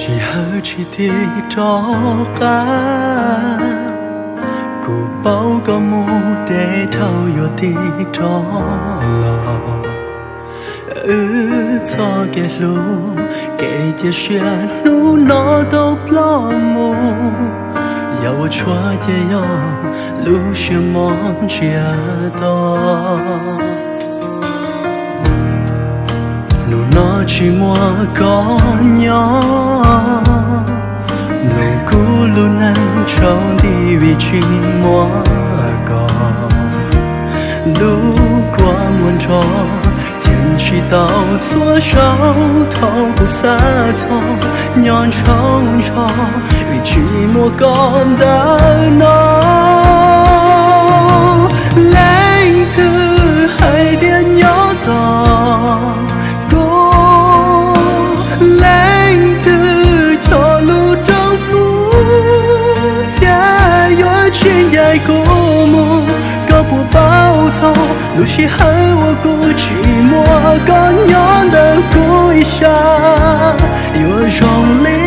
Sij hawm tsis tig rov qab, kuv paub koj mus deb dhau yuav tig rov los. Wb txoj kev hlub, kev cia siab hnub no tau ploj mus. Yog ua tshuab ces yog lub siab mob ntsiag to. Hnub no tsis muaj koj nyob, nug kuv lub neej tsaus nti vim tsis muaj koj. Lub kua muag nrho thiab tsis tau txhua zaus thaum kuv xav txog, nyob ntshaus ntsho vim tsis muaj koj ntawm no. Leej twg hais tias nyob tos kuv, leej twg cog lus rau kuv thiab yuav tsis ncaim kuv mus. Koj puas paub txog lub sij hawm uas kuv tsis muaj koj nyob ntawm kuv ib sab, yuav zoo li